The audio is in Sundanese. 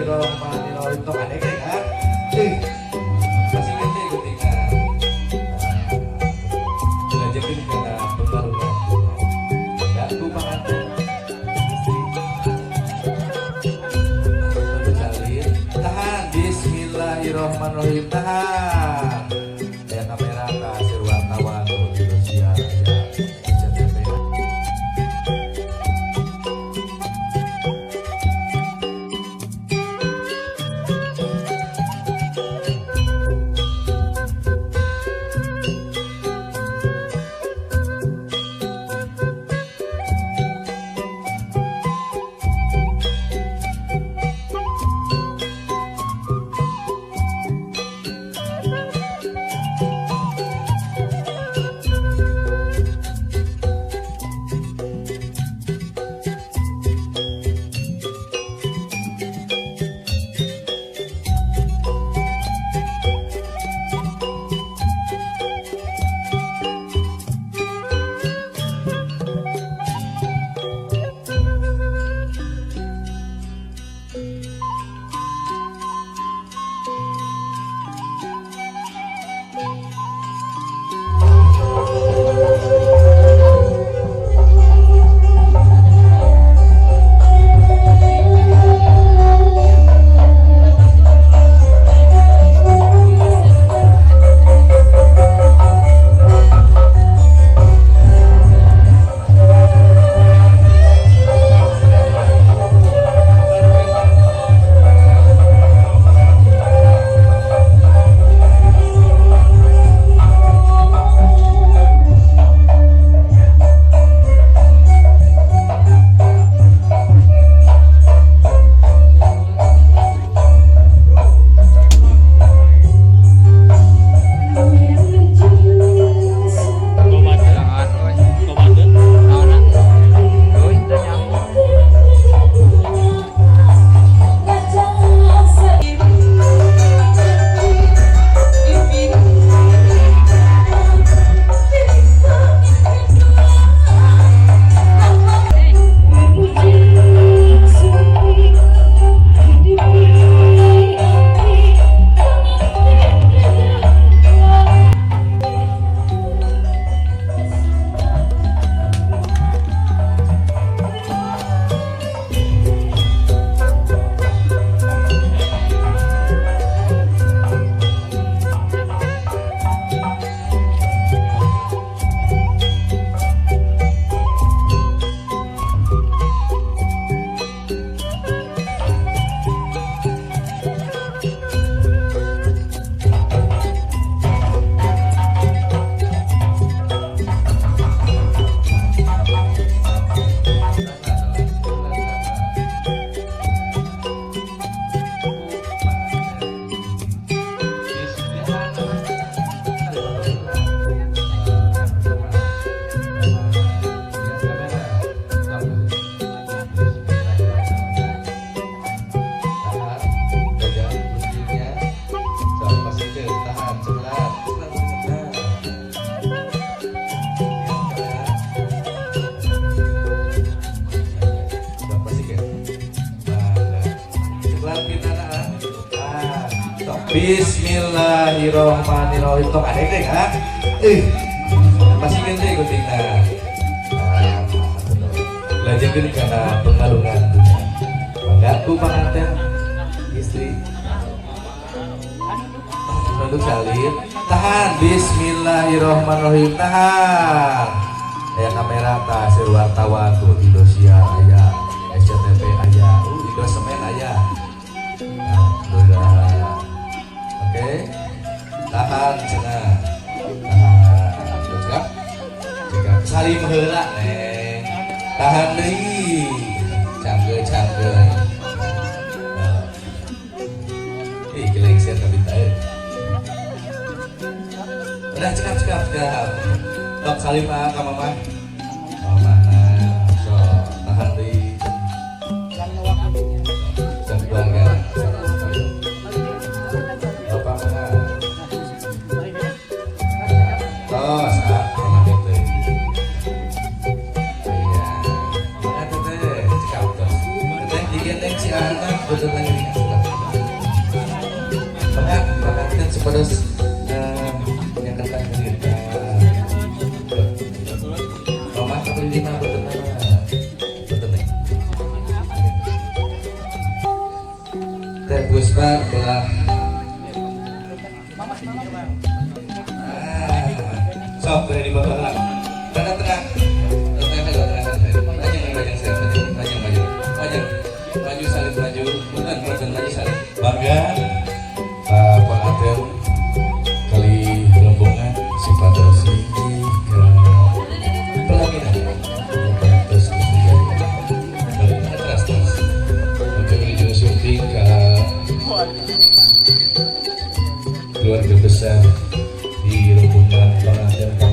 Bismillahirrahmanirrahim. Tok adek kan? Masih gede ketika belajarkan karena pembangunan. Gak panganten istri. Untuk salin. Tahan. Bismillahirrahmanirrahim. Tahan. Kayak kamera kasir wartawan tuh Indosiar ya. SCTV. Bismillahirrahmanirrahim. Tok adek deh kan? Masih gede kutingna. Belajarkan karena pengalungan. Bangga ku panganten istri. Untuk salin. Tahan. Bismillahirrahmanirrahim. Tahan. Aya kamera tasir wartawan tuh Indosiar aya, SCTV aya, Indo Semen aya. Alhamdulillah. Oke. Tahan cenah. Tahan. Cekap. Cekap. Salim heula neng. Tahan deui. Canggel-canggel. Ih, gelengser tapi tahu. Udah cekap cekap cekap. Tok salim ah ka mama. Oh, mana? So, tahan deui. Dan keluarga. Bapak mana? Tos, ah, enak itu. Iya. Mana teteh? Cekap tos. Teteh digandeng si anak betul lagi. Mangga pengantin supados yang kentang kita. Mama kabeli lima betul nama. Betul nih. Teh Puspa belah. Ah, sok beri di bawah lah. Tengah tengah. Tengah tengah tengah tengah. Maju maju saya maju maju maju maju maju salib maju. Bukan bukan maju salib. Bangga pengantin kali rombongan supados linggih ke pelaminan. Terus terus terus. Untuk menuju syuting ke keluarga besar di rombongan pengantin.